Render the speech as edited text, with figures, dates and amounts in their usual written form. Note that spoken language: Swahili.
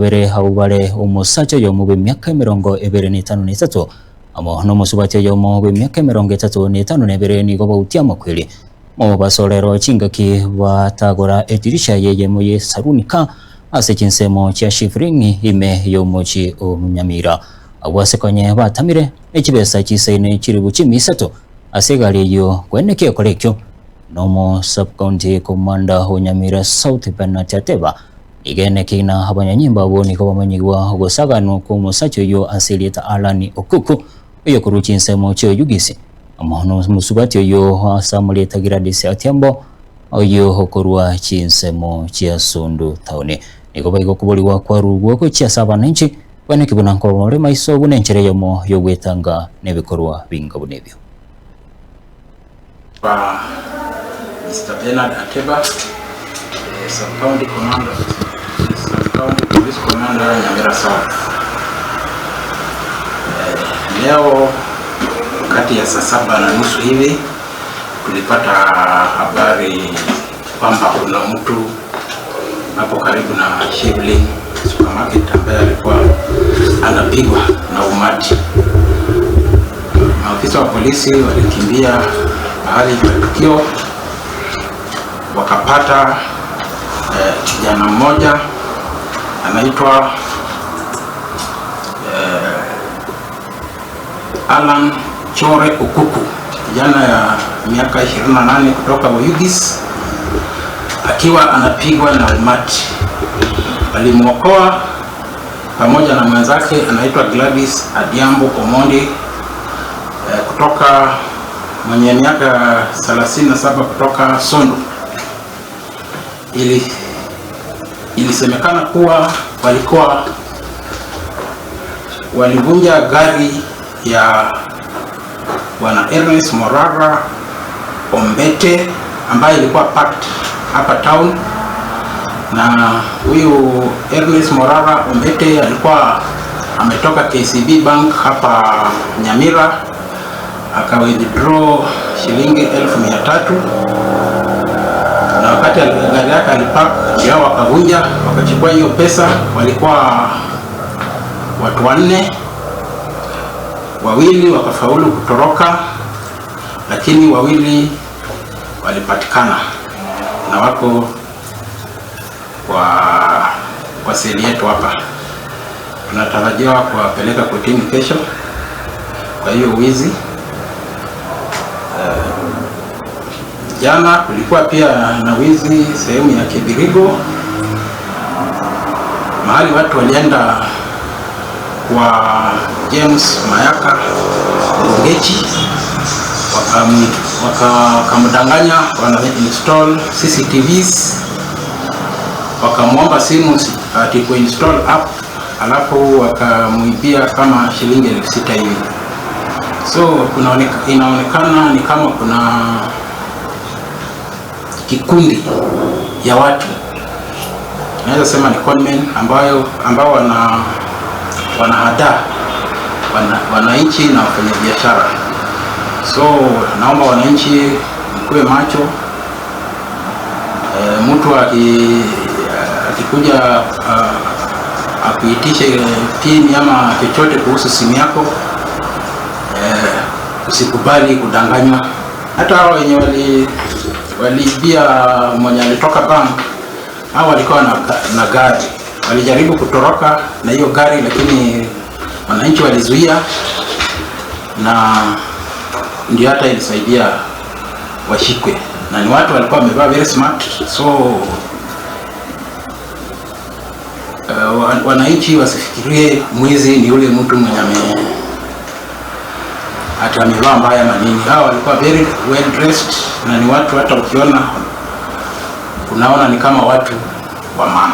Babere abo bare omosacha oyomo bw'emiaka 25 amo n'omosubati oyomo bw'emiaka 35 nigo bautia amakweri mobasorero chingaki batagora edirisha yeyemo ye sarunika ase chinsemo chia Shifring ime y'omochi o Nyamira abwo ase konye batamire echibesa chisaine chiribu chimisato ase egari eyo kweneki ekora ekio nomo sub-county commander o Nyamira South Bernard Ateba igene kina abanyanyimba abo nigo bamanyigwa ogosagano kwa omosacha oyo ase erieta Alan Okuku oyo korwa chinsemo chia Oyugisi amo n'omusubati oyo ase amarieta Gladys Atiambo oyo okorwa chinsemo chia Sondu town nigo baigo okoboriwa kwarugwa gochia ase abananchi kweneki buna nkobore maiso buna enchera eyemo yogwetanga n'ebikorwa binga buna ebio. Kwa Mr. Bernard Ateba, Sub-County Commander, Sub-County Police Commander Nyamira South. Leo kati ya saa 7:30 hivi tulipata habari kwamba kuna mtu hapo karibu na Shivling supermarket ambaye alikuwa anapigwa na umati. Maafisa wa polisi walikimbia mahali pa tukio wakapata kijana mmoja anaitwa Alan Chore Okuku, kijana ya miaka 28 kutoka Oyugis, akiwa anapigwa na umati. Walimuokoa pamoja na mwenzake anaitwa Gladys Adhiambo Omondi kutoka mwenye miaka 37 kutoka Sondu. Ilisemekana kuwa walikuwa walivunja gari ya Bwana Ernest Morara Ombete ambaye ilikuwa parked hapa town, na huyu Ernest Morara Ombete alikuwa ametoka KCB Bank hapa Nyamira aka withdraw shilingi 300,000, na wakati gari yake alipark ndio wakavunja wakachukua hiyo pesa. Walikuwa watu wanne, wawili wakafaulu kutoroka, lakini wawili walipatikana na wako kwa seli yetu hapa. Tunatarajiwa kuwapeleka kotini kesho kwa hiyo wizi. Jana kulikuwa pia na wizi sehemu ya Kibirigo, mahali watu walienda kwa James Mayaka Ngechi wakamdanganya wana install CCTVs, wakamwomba simu ati kuinstall app, alafu wakamwibia kama shilingi 6,000 hivi. So inaonekana ni kama kuna kikundi ya watu, naweza sema ni conmen, ambao wanahadaa wananchi na wafanyabiashara. So naomba wananchi mkuwe macho. Mtu akikuja akuitishe pin ama chochote kuhusu simu yako, usikubali kudanganywa. Hata hao wenye waliibia mwenye alitoka bank, hao walikuwa na gari, walijaribu kutoroka na hiyo gari, lakini wananchi walizuia, na ndio hata ilisaidia washikwe, na ni watu walikuwa wamevaa very smart. So wananchi wasifikirie mwizi ni yule mtu mwenye ati amevaa mbaya na nini. Hao walikuwa very well dressed, na ni watu hata ukiona unaona ni kama watu wa maana.